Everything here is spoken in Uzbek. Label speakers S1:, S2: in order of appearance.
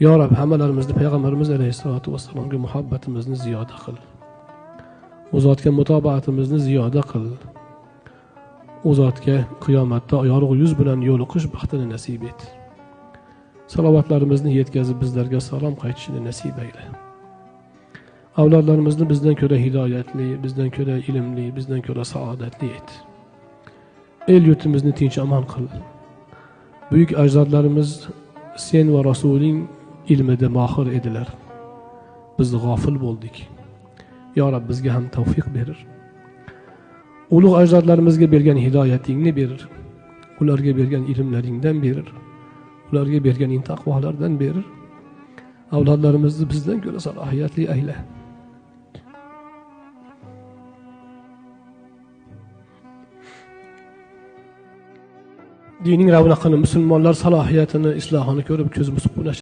S1: Yo Rab, hammalarimizni payg'ambarimiz alayhissalatu vassalomga muhabbatimizni ziyoda qil. U zotga mutobaatimizni ziyoda qil. U zotga qiyomatda yorug' yuz bilan yo'liqish baxtini nasib et. Salovatlarimizni yetkazib bizlarga salom qaytishini nasib ayla. Avlodlarimizni bizdan ko'ra hidoyatli, bizdan ko'ra ilmli, bizdan ko'ra saodatli et. El yurtimizni tinch omon qil. Buyuk ajdodlarimiz sen va Rasuling ilmida mohir edilar. Biz g'ofil bo'ldik. Yo Rab, bizga ham tavfiq berir. Ulug' ajdodlarimizga bergan hidoyatingni berir. Ularga bergan ilmlaringdan berir. Ularga bergan taqvolardan berir. Avlodlarimizni bizdan ko'ra salohiyatli ayla. Dining ravnaqini, musulmonlar salohiyatini, islohini ko'rib ko'zimiz quvnashadi.